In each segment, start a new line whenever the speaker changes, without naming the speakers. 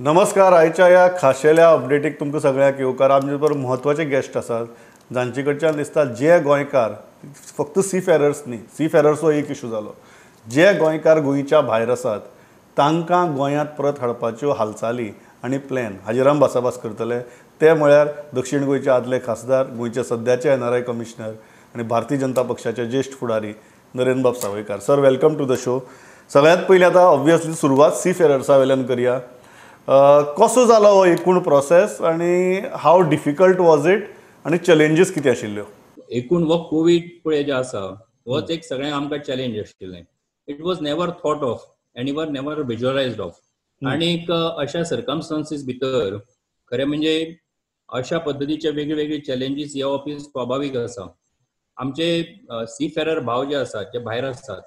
नमस्कार. आयच्या ह्या खाशेल्या अपडेटीक तुमकां सगळ्यांक येवकार. आमचे बरोबर म्हत्वाचे गेस्ट आसात जांचे कडच्यान दिसता जे गोंयकार फक्त सी फेरर्स न्ही, सी फेरर्स हो एक इशू जालो, जे गोंयकार गोंयच्या भायर आसात तांकां गोंयांत परत हाडपाच्यो हालचाली आनी प्लॅन हाजेर आमी भासाभास करतले. ते म्हळ्यार दक्षिण गोंयचे आदले खासदार, गोंयचे सद्याचे NRI commissioner आनी भारतीय जनता पक्षाचे ज्येश्ठ फुडारी नरेंद्रबाब Sawaikar. Sir, welcome to the show. सगळ्यांत पयलीं आतां ऑब्वियसली सुरवात सी फेरर्सा वयल्यान करया. कसो जालो हो एकूण प्रोसेस आनी हाव डिफिकल्ट वॉज it आनी चॅलेंजीस कितें आशिल्ल्यो?
एकूण हो कोवीड पळय जे आसा होच एक सगळ्यांक आमकां चॅलेंज आशिल्लें. It was never thought of आनी वर नेवर विज्युअलायज्ड ऑफ. आनीक अशा सर्कमस्टांसीस भितर खरें म्हणजे अशा पद्दतीचे वेगळे वेगळे चॅलेंजीस येवप ही स्वाभावीक आसा. आमचे सी फेरर भाव जे आसात जे भायर आसात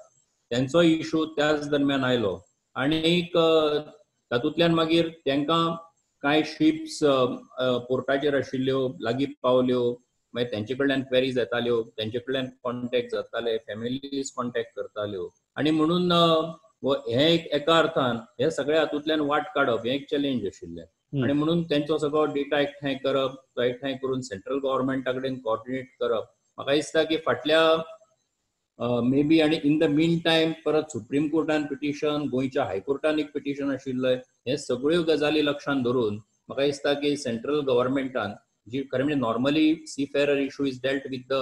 त्यांचो इशू त्याच दरम्यान आयलो आनीक तातूंतल्यान मागीर तांकां कांय शिप्स पोर्टाचेर आशिल्ल्यो लागीं पावल्यो, मागीर तेंचे कडल्यान क्वेरीज येताल्यो, तेंचे कडल्यान कॉन्टेक्ट जाताले, फॅमिलीज कॉन्टेक्ट करताल्यो आनी म्हणून हें एक एका अर्थान हे सगळ्या हातूंतल्यान वाट काडप हें एक चॅलेंज आशिल्लें. आनी म्हणून तेंचो सगळो डेटा एकठांय करप, तो एकठांय करून सेंट्रल गव्हर्मेंटा कडेन कॉर्डिनेट करप, म्हाका दिसता की फाटल्या मे बी आनी इन the mean time परत सुप्रीम कोर्टान पिटिशन, गोंयच्या हायकोर्टान एक पिटिशन आशिल्लें, हे सगळ्यो गजाली लक्षांत धरून म्हाका दिसता की सेंट्रल गव्हर्मेंटान जी खरें म्हणजे normally seafarer issue is dealt with the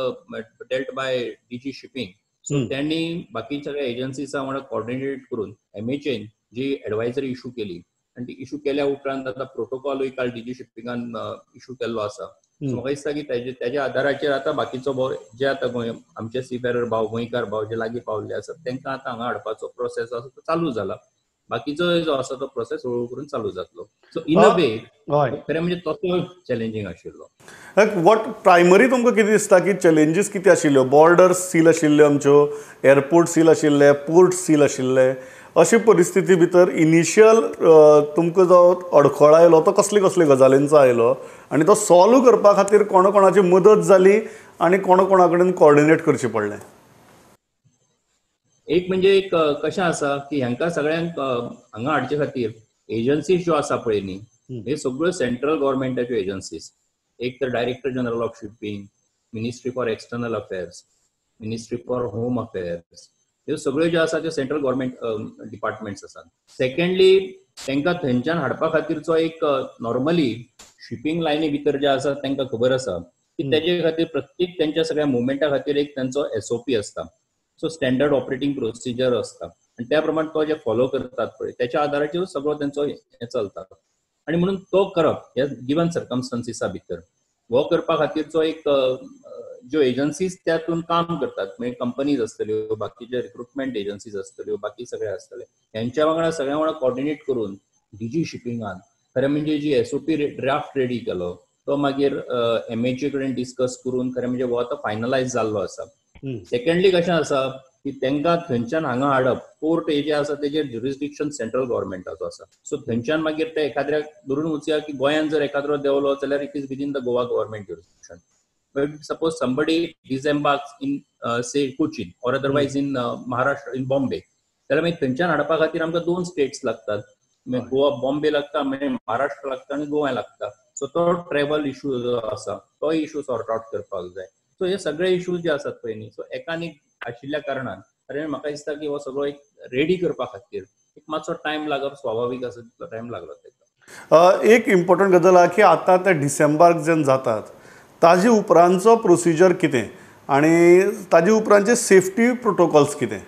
dealt by DG shipping, so त्यांनी बाकी सगळ्या एजन्सीजा वांगडा कॉर्डिनेट करून MHN जी एडवायजरी इशू केली आनी ती इशू केल्या उपरांत आतां प्रोटोकॉलूय काल डीजी शिपिंगान इशू केल्लो आसा. म्हाका दिसता की तेज्या आदाराचेर आतां बाकीचो भाव जे आतां गोंय आमचे सी फेरर भाव, गोंयकार भाव जे लागीं पावल्ले आसात तांकां आतां हांगा हाडपाचो प्रोसेस आसा तो चालू जाला. बाकीचो जो आसा तो प्रोसेस हळू करून चालू जातलो. सो इन अ वे खरें म्हणजे तसो चॅलेंजींग आशिल्लो.
What primary तुमकां कितें दिसता की चॅलेंजीस कितें आशिल्ल्यो? बॉर्डर सील आशिल्ल्यो आमच्यो, एअरपोर्ट सील आशिल्ले, पोर्ट सील आशिल्ले, अशी परिस्थिती भितर इनिशियल तुमकां जो अडखळ आयलो तो कसले कसले गजालींचो आयलो आनी तो सॉल्व करपा खातीर कोणा कोणाची मदत जाली आनी कोणा कोणा कडेन कॉर्डिनेट करचें पडलें?
एक म्हणजे एक कशें आसा की हांकां सगळ्यांक हांगा हाडचे खातीर एजन्सीज ज्यो आसा पळय न्ही, हे सगळ्यो सेंट्रल गव्हर्मेंटाच्यो एजन्सीज. एक तर director general of shipping, ministry for external affairs, ministry for home affairs, ह्यो सगळ्यो ज्यो आसा त्यो सेंट्रल गव्हर्मेंट डिपार्टमेंट्स आसात. सेकंडली तांकां थंयच्यान हाडपा खातीरचो एक नॉर्मली शिपींग लायनी भितर जे आसा तांकां खबर आसा की तेजे खातीर प्रत्येक तेंच्या सगळ्या मुवमेंटा खातीर एक तांचो SOP आसता, सो स्टँडर्ड ऑपरेटींग प्रोसिजर आसता आनी त्या प्रमाणे तो जे फॉलो करतात पळय त्याच्या आदाराचेर सगळो तेंचो हें चलता. आनी म्हणून तो करप ह्या गिवन सर्कमस्टन्सीसा भितर हो करपा खातीरचो एक ज्यो एजन्सीज त्यातून काम करतात, म्हणजे कंपनीज आसतल्यो, बाकीचे रिक्रुटमेंट एजन्सीज आसतल्यो, बाकी सगळे आसतले, हेंच्या वांगडा सगळ्या वांगडा कॉर्डिनेट करून डीजी शिपिंगान खरें म्हणजे जी SOP draft रेडी केलो तो मागीर MHA कडेन डिस्कस करून खरें म्हणजे हो आतां फायनलायज जाल्लो आसा. सेकंडली कशें आसा की तांकां थंयच्यान हांगा हाडप, पोर्ट हे जे आसा तेजेर ज्युरिस्डिक्शन सेंट्रल गव्हर्मेंटाचो आसा. सो थंयच्यान मागीर ते एखाद्र्याक धरून वचया की गोंयांत जर एखाद्रो देंवलो जाल्यार it is within the Goa government jurisdiction. But suppose somebody disembarks in say Cochin or otherwise in Maharashtra, in Bombay, जाल्यार मागीर थंयच्यान हाडपा खातीर आमकां दोन स्टेट्स लागतात, गोवा बॉम्बे लागता, मागीर महाराष्ट्र लागता आनी गोवा लागता. सो तो ट्रॅवल इशू जो आसा तो इशू सॉर्ट आवट करपाक जाय. सो हे सगळे इशू जे आसात पळय न्ही, सो एकान एक आशिल्ल्या कारणान खरें म्हाका दिसता की हो सगळो एक रेडी करपा खातीर एक मातसो टायम लागप स्वाभावीक आसा, तितलो टायम लागलो ताका.
एक इम्पॉर्टंट गजाल आहा की आतां ते डिसेंबराक जेन्ना जातात ताजे उपरांतचो प्रोसिजर कितें आनी ताजे उपरांतचे सेफ्टी प्रोटोकॉल्स कितें?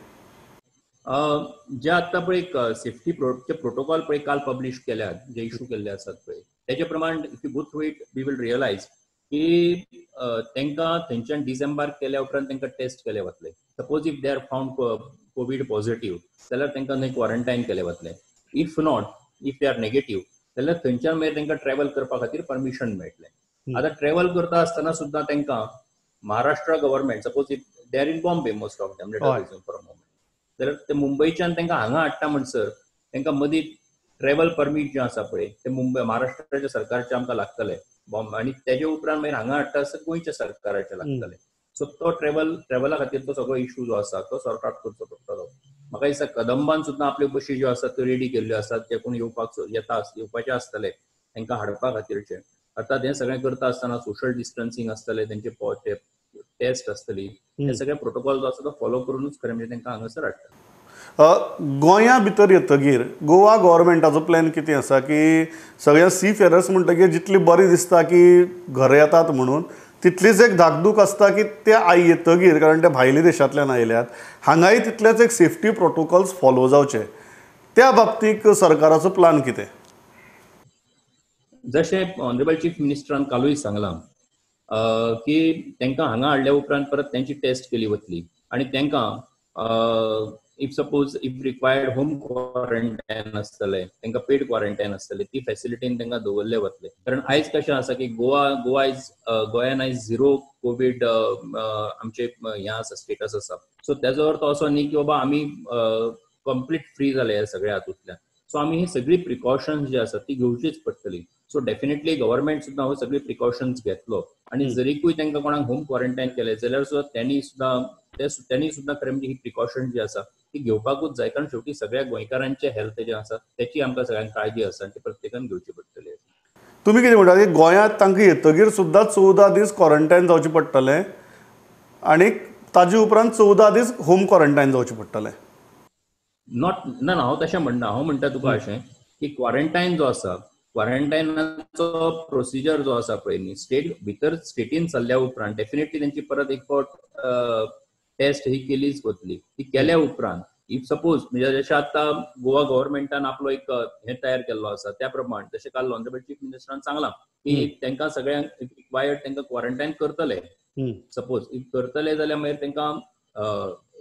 जे आतां पळय सेफ्टी प्रोटोकॉल पळय काल पब्लीश केल्यात, जे इशू केल्ले आसात पळय तेजे प्रमाण if you go through it we will realise की तांकां थंयच्यान डिसेंबार्क केल्या उपरांत तांकां टेस्ट केले वतले. Suppose if they are found COVID positive जाल्यार तांकां न्हय क्वॉरंटायन केले वतले. If not, if they are negative जाल्यार थंयच्यान मागीर तांकां ट्रॅवल करपा खातीर परमिशन मेळटलें. आतां ट्रॅवल करता आसतना सुद्दां तांकां Maharashtra government, suppose if they are in Bombay most of them, let us assume for a moment, जाल्यार ते मुंबयच्यान तांकां हांगा हाडटा म्हणसर तांकां मदीं ट्रॅवल परमीट जें आसा पळय तें मुंबय महाराष्ट्राच्या सरकारचें आमकां लागतलें बॉम्बे, आनी तेजे उपरांत मागीर हांगा हाडटा आसतना गोंयच्या सरकाराचें लागतलें. सो तो ट्रॅवला खातीर तो सगळो इशू जो आसा तो सॉर्ट आवट करचो पडटलो. म्हाका दिसता कदंबान सुद्दां आपल्यो बशी ज्यो आसात त्यो रेडी केल्ल्यो आसात, जे कोण येवपाक येता येवपाचे आसतले तांकां हाडपा खातीरचे. आतां हें सगळें करता आसतना सोशल डिस्टन्सिंग आसतलें, तेंचे टेस्ट आसतली, हे सगळे प्रोटोकॉल जो आसा तो फॉलो करूनच खरें म्हणजे तांकां हांगासर हाडटा.
गोंया भितर येतगीर गोवा गव्हर्मेंटाचो प्लॅन कितें आसा की सगळ्या सी फेरर्स म्हणटगीर जितली बरी दिसता की घरा येतात म्हणून, तितलीच एक धाकधूक आसता की ते I येतगीर, कारण ते भायल्या देशांतल्यान आयल्यात, हांगाय तितलेच एक सेफ्टी प्रोटोकॉल्स फॉलो जावचे. त्या बाबतीक सरकाराचो प्लान कितें?
जशें ऑनरेबल चीफ मिनिस्टरान कालूय सांगलां की तांकां हांगा हाडल्या उपरांत परत तेंची टेस्ट केली वतली आनी तांकां if suppose if required home quarantine आसतलें, तांकां पेड क्वॉरंटायन आसतलें, ती फॅसिलिटीन तांकां दवरले वतले. कारण आयज कशें आसा की गोवा गोवा is गोंयान आयज झिरो कोवीड आमचे हें आसा, स्टेटस आसा. सो तेजो अर्थ असो न्ही की बाबा आमी कंप्लीट फ्री जाले ह्या सगळ्या हातूंतल्यान. सो आमी ही सगळी प्रिकॉशन्स जी आसा ती घेवचीच पडटली. सो डेफिनेटली गव्हर्मेंट सुद्दां हो सगळी प्रिकॉशन्स घेतलो आनी जरीकूय तांकां कोणाक होम क्वॉरंटायन केलें जाल्यार सुद्दां त्यांनी सुद्दां खरें म्हणजे ही प्रिकॉशन जी आसा ती घेवपाकूच जाय. कारण शेवटी सगळ्या गोंयकारांचे हेल्थ जें आसा त्याची आमकां सगळ्यांक काळजी आसा आनी ती प्रत्येकान घेवची पडटली.
तुमी कितें म्हणटा की गोंयांत तांकां येतगीर सुद्दां 14 दीस क्वॉरंटायन जावचें पडटलें आनी ताजे उपरांत 14 दीस होम क्वॉरंटायन जावचें पडटलें?
Not ना, हांव तशें म्हणना. हांव म्हणटा तुका अशें की क्वॉरंटायन जो आसा, क्वॉरंटायनाचो प्रोसिजर जो आसा पळय न्ही, स्टेट भितर स्टेटीन सरल्या उपरांत डेफिनेटली तेंची परत एक फावट टेस्ट ही केलीच वतली. ती केल्या उपरांत if suppose म्हणजे जशें आतां गोवा गव्हर्मेंटान आपलो एक हें तयार केल्लो आसा त्या प्रमाण, जशें काल ऑनरेबल चीफ मिनिस्टरान सांगलां की तांकां सगळ्यांक रिक्वायर्ड तांकां क्वॉरंटायन करतले. सपोज if करतले जाल्यार मागीर तांकां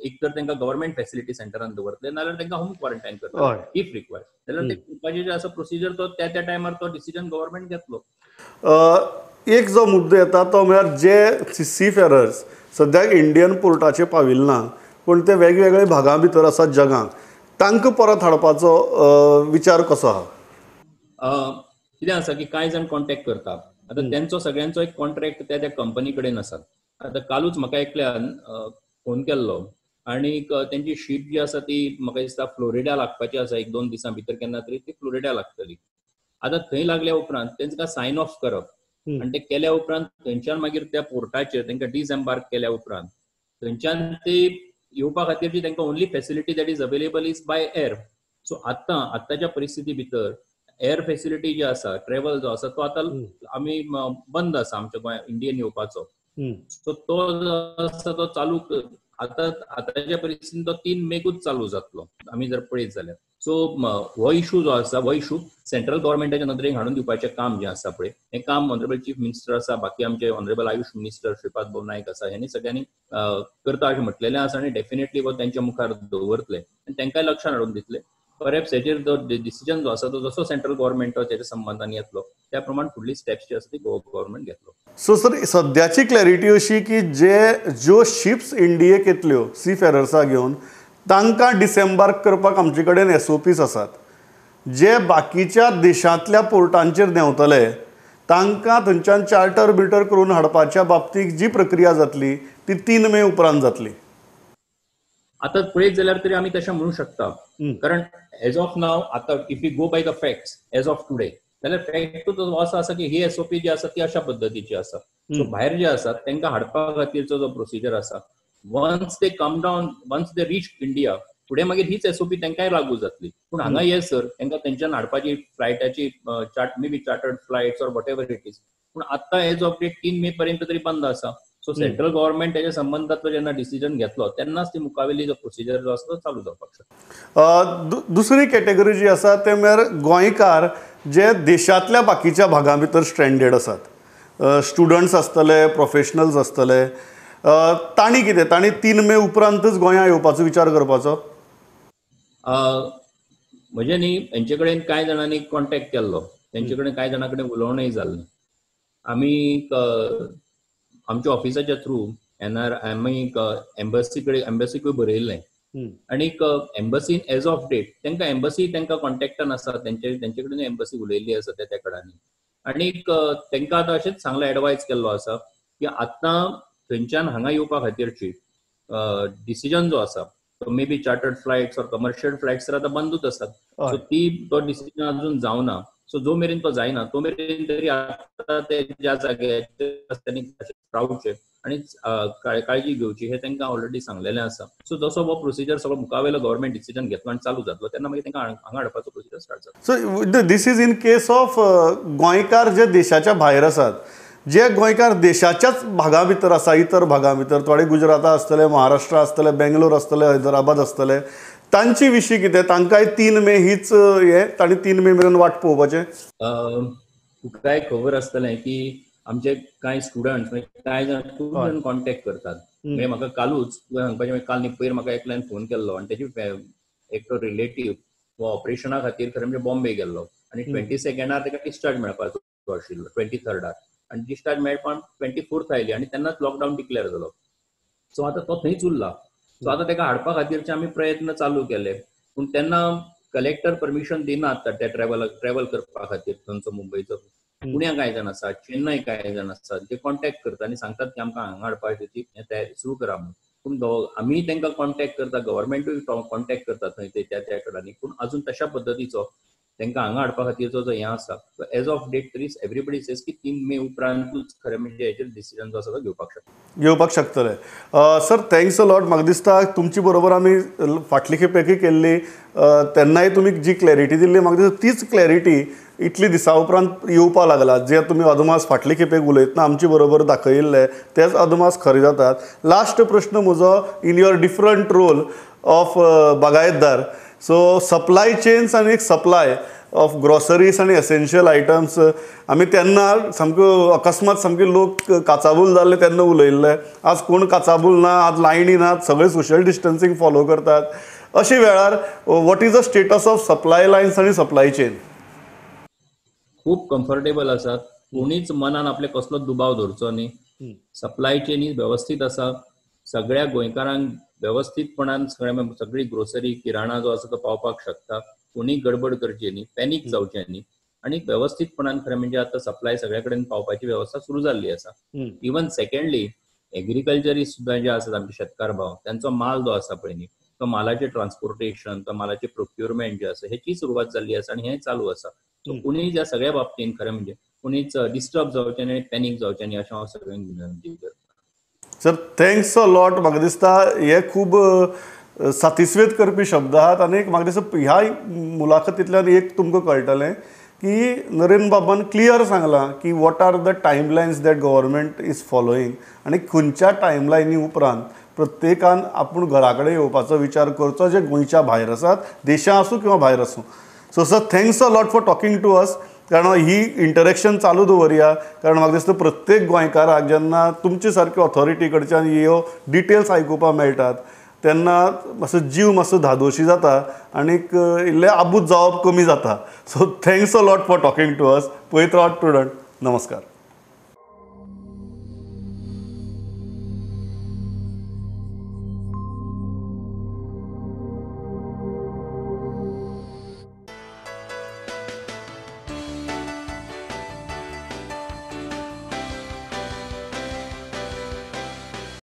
एक तर तांकां गव्हर्मेंट फॅसिलिटी सेंटरान दवरतले, नाजाल्यार तांकां होम क्वॉरंटायन करतले if required. जाल्यार ते करपाचें जें आसा प्रोसिजर तो त्या त्या टायमार तो डिसिजन गव्हर्मेंट घेतलो.
एक जो मुद्दो येता तो म्हळ्यार जे सी फेरर्स सद्याक इंडियन पोर्टाचेर पाविल्ले ना पूण ते वेगवेगळे भागां भितर आसात जगांत, तांकां परत हाडपाचो विचार कसो आहा?
कितें आसा की कांय जाण कॉन्टेक्ट करता, आतां तेंचो सगळ्यांचो एक कॉन्ट्रॅक्ट त्या त्या कंपनी कडेन आसा. आतां कालूच म्हाका एकल्यान फोन केल्लो आनी तेंची शीप जी आसा ती म्हाका दिसता फ्लोरिडा लागपाची आसा, 1-2 दिसां भितर केन्ना तरी ती फ्लोरिडा लागतली. आतां थंय लागल्या उपरांत तेंकां सायन ऑफ करप आनी ते केल्या उपरांत थंयच्यान मागीर त्या पोर्टाचेर तांकां डिसएम्बार्क केल्या उपरांत थंयच्यान ते येवपा खातीर जी तांकां only facility that is available is by air. So आतां आतांच्या परिस्थिती भितर एअर फॅसिलिटी जी आसा, ट्रॅव्हल जो आसा तो आतां आमी बंद आसा आमच्या गोंया इंडियन येवपाचो. सो तो जो आसा तो चालू आतां आतांच्या परिस्थितीन तो 3 मेकूच चालू जातलो आमी जर पळयत जाल्यार. सो हो इशू जो आसा हो इशू सेंट्रल गव्हर्मेंटाच्या नदरेक हाडून दिवपाचें काम जें आसा पळय, हें काम ऑनरेबल चीफ मिनिस्टर आसा, बाकी आमचे ऑनरेबल आयुष मिनिस्टर श्रीपाद भाऊ नायक आसा, ह्यांनी सगळ्यांनी करता अशें म्हटलेलें आसा आनी डेफिनेटली हो तेंच्या मुखार दवरतले आनी तांकांय लक्षान हाडून दितले. परहॅप्स हेजेर जो डिसिजन जो आसा तो जसो सेंट्रल गव्हर्मेंट तेच्या संबंदान येतलो त्या प्रमाण फुडली स्टेप्स जी आसा ती गोवा गव्हर्मेंट घेतलो.
सो सर सद्याची क्लॅरिटी अशी की जे ज्यो शिप्स इंडियेक येतल्यो सी फेरर्सा घेवन तांकां डिसेंबार्क करपाक आमचे कडेन SOPs आसात, जे बाकीच्या देशांतल्या पोर्टांचेर देंवतले तांकां थंयच्यान चार्टर बिटर करून हाडपाच्या बाबतीक जी प्रक्रिया जातली ती 3 मे उपरांत जातली.
आतां पळयत जाल्यार तरी आमी तशें म्हणू शकता, कारण एज ऑफ नाव आतां if you go by the facts as of today जाल्यार फॅक्ट असो आसा की ही SOP जी आसा ती अशा पद्दतीची आसा. सो भायर जे आसा तांकां हाडपा खातीरचो जो प्रोसिजर आसा, once they come down, once they reach India, फुडें मागीर हीच SOP तांकांय लागू जातली. पूण हांगा ये सर तांकां थंयच्यान हाडपाची फ्लायटाची may be chartered flights or whatever it is, पूण आतां एज ऑफ डेट 3 मे पर्यंत तरी बंद आसा. सो सेंट्रल गव्हर्मेंट तेच्या संबंदांतलो जेन्ना डिसिजन घेतलो तेन्नाच ती मुखावेली जो प्रोसिजर जो आसा तो चालू जावपाक शकता.
दुसरी कॅटेगरी जी आसा ते म्हळ्यार गोंयकार जे देशांतल्या बाकीच्या भागां भितर स्ट्रेंडेड आसात, स्टुडंट्स आसतले, प्रोफेशनल्स आसतले, तांणी कितें तांणी 3 मे उपरांतच गोंया येवपाचो विचार करपाचो?
म्हजे न्ही हेंचे कडेन कांय जाणांनी कॉन्टेक्ट केल्लो, तेंचे कडेन कांय जाणां कडेन उलोवणेंय जाल्लें. आमी आमच्या ऑफिसाच्या थ्रू एनआर आमी एम्बसी कडेन एम्बसीकूय बरयल्लें आनी एम्बसीन एज ऑफ डेट तांकां एम्बसी तांकां कॉन्टेक्टान आसा, तेंचे कडेन एम्बसी उलयल्ली आसा त्या कडांनी आनी तांकां आतां अशेंच सांगलां, एडवायज केल्लो आसा की आतां थंयच्यान हांगा येवपा खातीरची डिसिजन जो आसा So may be chartered flights or commercial flights तर आतां बंदूच आसात. सो ती तो डिसिजन अजून जावना. सो जो मेरेन तो जायना तो मेरेन तरी आतां ते ज्या जाग्याचेर तांणी रावचे आनी काळजी घेवची हे तांकां ऑलरेडी सांगलेलें आसा. सो जसो हो प्रोसिजर सगळो मुखावेलो गव्हर्मेंट डिसिजन घेतलो आनी चालू जातलो तेन्ना मागीर तांकां हांगा हाडपाचो प्रोसिजर स्टार्ट जातलो.
So this is in case of गोंयकार जे देशाच्या भायर आसात, जे गोंयकार देशाच्याच भागा भितर आसा, इतर भागां भितर थोडे गुजराता आसतले, महाराष्ट्र आसतले, बेंगलोर आसतले, हैदराबाद आसतले, तांचे विशीं कितें? तांकांय 3 मे हीच हे तांणी 3 मे मेरेन वाट पळोवपाचें?
तुकाय खबर आसतलें की आमचे कांय स्टुडंट्स कांय जाण खूब जाण कॉन्टेक्ट करतात. म्हणजे म्हाका कालूच तुवें सांगपाचें, काल न्ही पयर म्हाका एकल्यान फोन केल्लो आनी तेजी एकटो रिलेटीव हो ऑपरेशना खातीर खरें म्हणजे बॉम्बे गेल्लो आनी 22 ताका डिस्चार्ज मेळपाचो आशिल्लो, 23 आनी डिस्चार्ज मेळपाक 24 आयली आनी तेन्नाच लॉकडावन डिक्लेअर जालो. सो आतां तो थंयच उरला. सो आतां ताका हाडपा खातीरचे आमी प्रयत्न चालू केले, पूण तेन्ना कलेक्टर परमिशन दिनात त्या ट्रॅव्हल करपा खातीर. थंयचो मुंबयचो पुण्या कांय जाण आसात, चेन्नय कांय जाण आसात जे कॉन्टेक्ट करता आनी सांगतात की आमकां हांगा हाडपाची ती तयारी सुरू करा म्हणून. पूण आमी तांकां कॉन्टेक्ट करता, गव्हर्मेंटूय कॉन्टेक्ट करता थंय ते त्या त्या कडांनी, पूण अजून तशा पद्दतीचो तांकां हांगा हाडपा खातीरचो जो हें आसा तो एज ऑफ डेट तरी एवरीबडी सेज की 3 मे उपरांतूच खरें म्हणजे हेचेर डिसिजन जो आसा तो घेवपाक
शकतले. Sir thanks a lot. म्हाका दिसता तुमचे बरोबर आमी फाटली खेपेकय केल्ली तेन्नाय तुमी जी क्लॅरिटी दिल्ली म्हाका दिसता तीच क्लॅरिटी इतली दिसा उपरांत येवपाक लागला. जे तुमी अदमास फाटले खेपेक उलयतना आमचे बरोबर दाखयिल्ले तेच अदमास खरे जातात. लास्ट प्रश्न म्हजो, in your different role of बागायतदार, so supply chains आनी एक सप्लाय ऑफ ग्रॉसरीज आनी एसेन्शियल आयटम्स आमी तेन्ना सामक्यो अकस्मात सामके लोक काचाबूल जाल्ले तेन्ना उलयल्ले, आज कोण काचाबूल ना, आज लायनी नात, सगळे सोशल डिस्टन्सींग फॉलो करतात. अशे वेळार what is the status of supply lines आनी सप्लाय चेन?
खूब कम्फर्टेबल आसात, कोणीच मनान आपले कसलो दुबाव धरचो न्ही. सप्लाय चेन वेवस्थीत आसा, सगळ्या गोंयकारांक वेवस्थीतपणान सगळी ग्रोसरी किराणा जो आसा तो पावपाक शकता. कोणी गडबड करची न्ही, पॅनीक जावचें न्ही आनी वेवस्थीतपणान खरें म्हणजे आतां सप्लाय सगळ्या कडेन पावपाची वेवस्था सुरू जाल्ली आसा. इवन सेकंडली एग्रीकल्चरिस्ट सुद्दां जे आसात आमचे शेतकार भाव, त्यांचो माल जो आसा पळय न्ही तो मालाचें ट्रान्सपोर्टेशन, तो मालाचें प्रोक्युरमेंट जें आसा हेची सुरवात जाल्ली आसा आनी हें चालू आसा. सो कोणीय ज्या सगळ्या बाबतीन खरें म्हणजे कोणीच डिस्टर्ब जावचें न्ही आनी पॅनीक जावचें न्ही अशें हांव सगळ्यांक विनंती करतां.
Sir thanks a lot. म्हाका दिसता हे खूब सातिस्वेद करपी शब्द आहात आनी म्हाका दिसता ह्या मुलाखतींतल्यान एक तुमकां कळटलें की नरेंद्र बाबान क्लियर सांगलां की what are the timelines that government is following आनी खंयच्या टायमलायनी उपरांत प्रत्येकान आपूण घरा कडेन येवपाचो विचार करचो जे गोंयच्या भायर आसात, देशां आसूं किंवा भायर आसूं. So sir thanks a lot for talking to us. कारण ही इंटरेक्शन चालू दवरया, कारण म्हाका दिसता प्रत्येक गोंयकाराक जेन्ना तुमचे सारके ऑथॉरिटी कडच्यान ह्यो डिटेल्स आयकुपाक मेळटात तेन्ना मातसो जीव मातसो धादोशी जाता आनीक इल्लें आबूज जावप कमी जाता. So thanks a lot for talking to us. पळयत रावात प्रुडंट. नमस्कार.